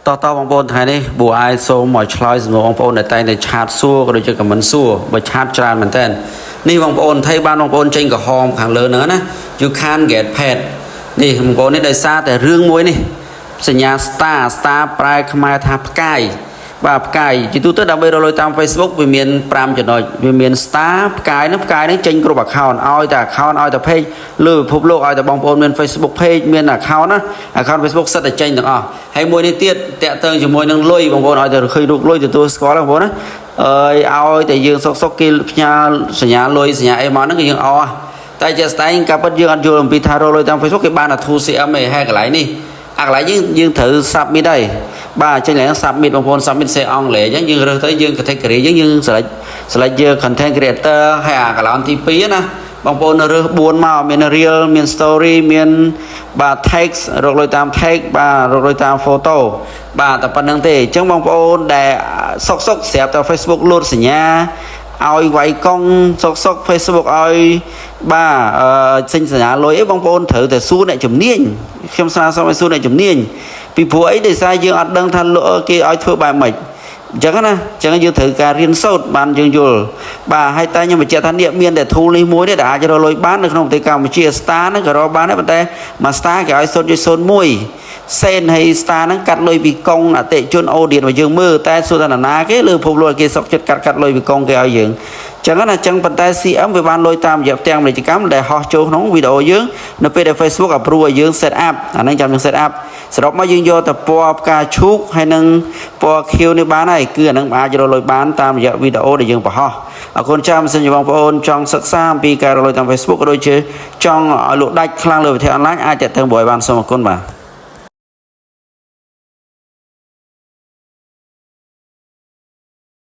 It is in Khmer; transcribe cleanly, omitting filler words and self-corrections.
តោះតោះបងប្អូនថ្ងៃនេះប៊ូអាយសូមមកឆ្លើយសំណួរបងប្អូនដែលតែងតែ chat សួរក៏ដូចជា comment សួរបើ chat ច្រើនមែនតើនេះបងប្អូនថៃបានបងប្អូនចេញក្រហមខាងលើហ្នឹងណា you can get paid នេះបងប្អូននេះដោយសារតែរឿងមួយនេះសញ្ញា star star ប្រែខ្មែរថាផ្កាយបាទផ្កាយជាទូទៅដើម្បីរកលុយតាម Facebook វាមាន5ចំណុចវាមាន star ផ្កាយហ្នឹងផ្កាយហ្នឹងចេញគ្រប់ account ឲ្យតែ account ឲ្យតែ page លើពិភពលោកឲ្យតែបងប្អូនមាន Facebook page មាន account ណា account Facebook សិតតែចេញទាំងអស់ហើយមួយនេះទៀតតាក់ទងជាមួយនឹងលុយបងប្អូនឲ្យតែឃើញរូបលុយទទួលស្គាល់បងប្អូនណាអើយឲ្យតែយើងសុកសុកគេផ្ញើសញ្ញាលុយសញ្ញាអីមកហ្នឹងគឺយើងអស់តែជាស្ដែងការពិតយើងអត់យល់អំពីថារកលុយតាម Facebook គេបានតែ 2CM ឯងហើយកន្លែងនេះអាកន្លែងយើងយើងត្រូវ submit ហើយបាទចេញឡើង submit បងប្អូន submit សេអង់គ្លេសអញ្ចឹងយើងរើសទៅយើង category យើងយើង select select យើង content creator ហើយអាកន្លែងទី2ណាបងប្អូនរើស4មកមាន reel មាន story មានបាទ text រកលុយតាម text បាទរកលុយតាម photo បាទតែប៉ុណ្្នឹងទេអញ្ចឹងបងប្អូនដែលសុកសុកស្រាប់តែ Facebook លោតសញ្ញាឲ្យវាយកង់សុកសុក Facebook ឲ្យបាទអឺចេញសញ្ញាលុយអីបងប្អូនត្រូវតែសួរអ្នកជំនាញខ្ញុំស្នើសុំឲ្យសួរអ្នកជំនាញពីព្រោះអីដោយសារយើងអត់ដឹងថាគេឲ្យធ្វើបែបម៉េចអញ្ចឹងណាអញ្ចឹងយើងត្រូវការរៀនសូត្របានយើងយល់បាទហើយតែខ្ញុំបញ្ជាក់ថានេះមានតែ tool នេះមួយនេះដែលអាចរកលុយបាននៅក្នុងប្រទេសកម្ពុជា star ហ្នឹងក៏រកបានដែរប៉ុន្តែមួយ star គេឲ្យ0.01សេនហើយ star ហ្នឹងកាត់លុយពីកងអតិជន audience របស់យើងមើលតែសួរថាណានាគេលើភពលោកគេសុកចិត្តកាត់កាត់លុយពីកងគេឲ្យយើងចឹងណាចឹងប៉ុន្តែ CM វាបានលុយតាមរយៈផ្ទាំងពាណិជ្ជកម្មដែលហោះចូលក្នុងវីដេអូយើងនៅពេលដែល Facebook approve ឲ្យយើង set up អាហ្នឹងចាំយើង set up សរុបមកយើងយកតែពណ៌ផ្កាឈូកហើយនឹងពណ៌ខៀវនេះបានហើយគឺអាហ្នឹងអាចរកលុយបានតាមរយៈវីដេអូដែលយើងបង្ហោះអរគុណច្រើនបើសិនជាបងប្អូនចង់សិក្សាអំពីការរកលុយតាម Facebook ក៏ដូចជាចង់ឲ្យលក់ដាច់ខ្លាំងលើវិធីអនឡាញអាចទាក់ទងបយបានសូមអរគុណបាទ។